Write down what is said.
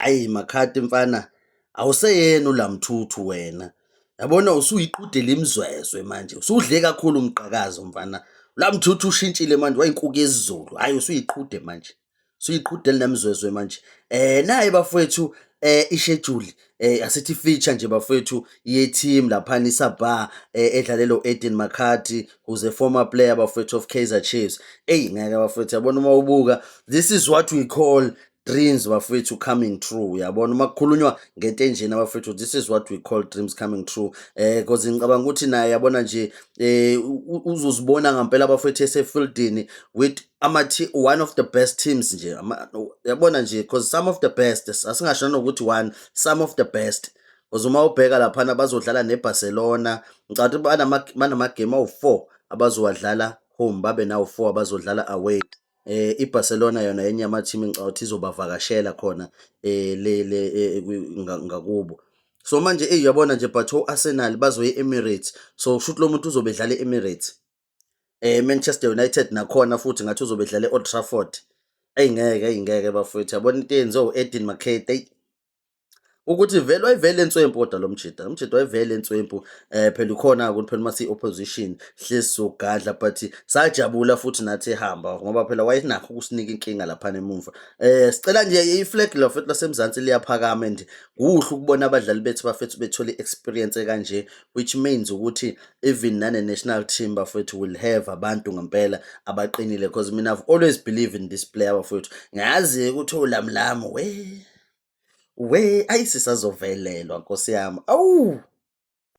Ayi McCarthy mfana, awuseyena uLamthuthu wena. Yabona usuyiqudela imizwezwe manje, usudle kakhulu umgqakazo mfana. Lamthuthu ushintshile manje wayinkuku yesiZulu. Hayi usuyiqhude manje. Usuyiqhude elinamzwezwe manje. Nayi bafowethu i-schedule, asithi feature nje bafowethu ye-team laphana iSabha edlalelo Aiden McCarthy, who's a former player bafowethu of Kaizer Chiefs. Eyi ngeke bafowethu, yabona uma ubuka, this is what we call dreams bafowethu coming true. Uyabona uma kukhulunywa ngento enjena bafowethu, this is what we call dreams coming true, because ngicabanga ukuthi naye, yabona nje, uzozibona ngempela bafowethu esefieldini with ama one of the best teams nje, yabona nje, because some of the best, asingasho nokuthi one, some of the best, because uma ubheka laphana bazodlala neBarcelona. Ngicabanga ukuthi banama game awu4 abazowadlala home, babe nawu4 abazodlala away. IBarcelona yona yenye yama-team engicabanga ukuthi izobavakashela khona le ngakubo. So manje, eyi, uyabona nje, but o-Arsenal bazoya e-Emirates, so kusho ukuthi lo muntu uzobe edlala e-Emirates. Manchester United nakhona futhi ngathi uzobe edlala e-Old Trafford. Eyi ngeke, eyi ngeke bafowethu, yabona into eyenziwa u-Aiden McCarthy, eyi ukuthi vele wayevele enswempu, kodwa lo mjida wayevele enswempu. Phela ukhona ukuthi phela mase opposition hlezi sogadla, but sajabula futhi nathi ehamba ngoba phela wayenakho ukusinika inkinga lapha emuva. Sicela nje i-flag la futhi lasemzansi liyaphakama, and kuhle ukubona abadlali bethu bafethu bethola i-experience kanje, which means ukuthi even nane national team bafethu will have abantu ngempela abaqinile, because mina I've always believed in this player bafethu. Ngiyazi ukuthi ulamlamu we ayisisazovelelwa, Nkosi yami, awu.